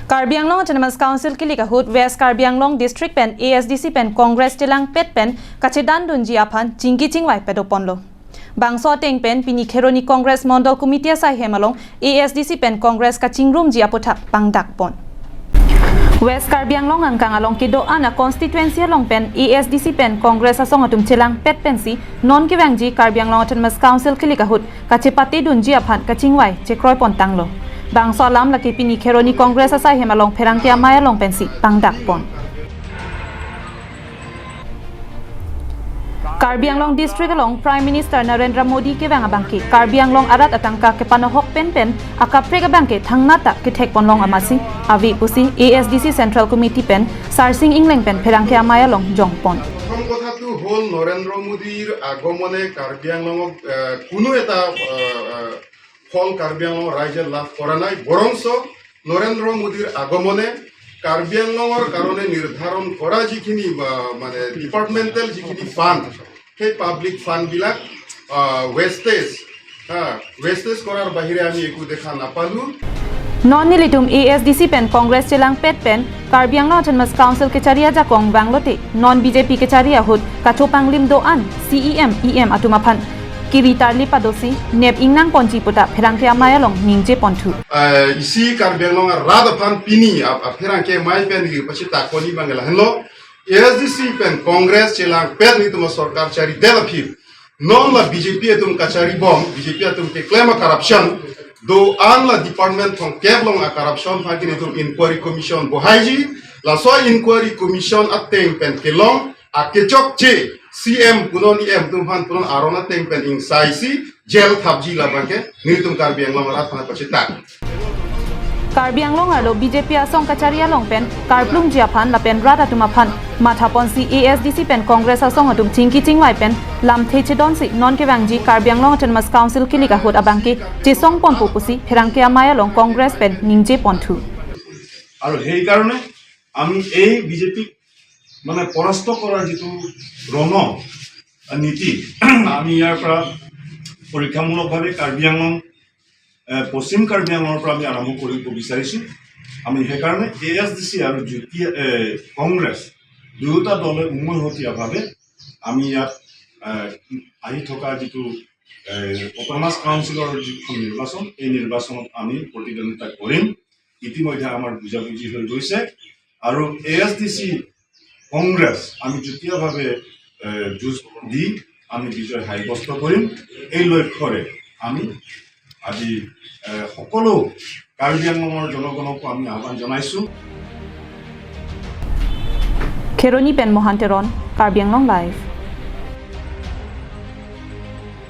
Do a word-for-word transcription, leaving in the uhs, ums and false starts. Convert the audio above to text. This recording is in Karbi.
Karbi Anglong Autonomous Council kilik ahut West Karbi Anglong District pen A S D C pen Congress chelangpet pen kachedandunji aphan chingki chingvai padoponlo. Bangso ateng pen pini Kheroni Congress Mondol Committee asai hem along A S D C pen Congress kachingrumji aputhak pangdakpon. West Karbi Anglong angkang along kedo-an a constituency along pen A S D C pen Congress asong atum chelangpet pensi non kevangji Karbi Anglong Autonomous Council kilik ahut kachepatedunji aphan kachingvai chekroipontanglo. Bangso alam lake pini Kheroni Congress asai hem along pherangke amei along pensi pangdakpon. Karbi Anglong District along Prime Minister Narendra Modi kevang abangke Karbi Anglong arat atangka kepanohok penpen akaprek abangke thangnat ta kethekponlong amatsi ave pusi A S D C Central Committee pen Sarsing Engleng pen pherangke amei along jongpon. প্ৰথম কথাটো হ'ল নৰেন্দ্ৰ মোদীৰ আগমনে কাৰ্বি আংলঙক আহ, কোনো এটা আহ, আহ, ফল কাৰ্বি আংলঙৰ ৰাইজে লাভ কৰা নাই। বৰঞ্চ নৰেন্দ্ৰ মোদীৰ আগমনে কাৰ্বি আংলঙৰ কাৰণে নিৰ্ধাৰণ কৰা যিখিনি বা, মানে ডিপাৰ্টমেণ্টেল যিখিনি ফাণ্ড, সেই পাব্লিক ফাণ্ডবিলাক ৱেষ্টেজ হা ৱেষ্টেজ কৰাৰ বাহিৰে আমি একো দেখা নাপালোঁ। Non nelitum A S D C pen Congress chelangpet pen Karbi Anglong Autonomous Council kechari ajakong vanglote non B J P kechari ahut kachopanglim do-an C E M, E M atum aphan kiri tarli padosi nep ingnangponji puta pherangke amei along ningjeponthu. আহ, ইচি Karbi Anglong rat aphan pini ap- apherangke amei pen neli pachitakpon abang lahenlo. A S D C pen Congress chelangpet nelitum sorkar charidet aphi. Non la B J P atum kachari bom, B J P atum keklem a corruption, do-an la department thomkep along a corruption aphan ke nelitum inquiry commission bohaiji, laso inquiry commission ateng pen kelong akechokche C M punon E M atum aphan punon aron ateng pen ingsaisi jail thapji labangke nelitum Karbi Anglong rat aphan pachitak. Karbi Anglong arlo B J P asong kachari along pen karplumji aphan lapen rat atum aphan mathaponsi A S D C pen Congress asong atum chingki chingvai pen lamthe chedonsi non kevangji Karbi Anglong Autonomous Council kilik ahut abangke chesongponpo pusi pherangke amei along Congress pen ningjeponthu. আৰু সেইকাৰণে আমি এই বিজেপিক মানে পৰাস্ত কৰাৰ যিটো ৰণনীতি, আমি ইয়াৰ পৰা পৰীক্ষামূলকভাৱে কাৰ্বি আংলং, এ, পশ্চিম কাৰ্বি আংলঙৰ পৰা আমি আৰম্ভ কৰিব বিচাৰিছোঁ। আমি সেইকাৰণে এ এছ ডি চি আৰু যুটীয়া, এ, কংগ্ৰেছ দুয়োটা দলে উমৈহতীয়াভাৱে আমি ইয়াত, এ, আহি থকা যিটো, এ, অট'নমাছ কাউন্সিলৰ যিখন নিৰ্বাচন, এই নিৰ্বাচনত আমি প্ৰতিদ্বন্দ্বিতা কৰিম। ইতিমধ্যে আমাৰ বুজাবুজি হৈ গৈছে আৰু এ এছ ডি চি কংগ্ৰেছ আমি যুটীয়াভাৱে, এ, যুঁজ দি আমি বিজয় সাব্যস্ত কৰিম। এই লক্ষ্যৰে আমি আজি, এ, সকলো কাৰ্বি আংলঙৰ জনগণকো আমি আহ্বান জনাইছোঁ। Kheroni pen Mohan Teron, Karbi Anglong Live.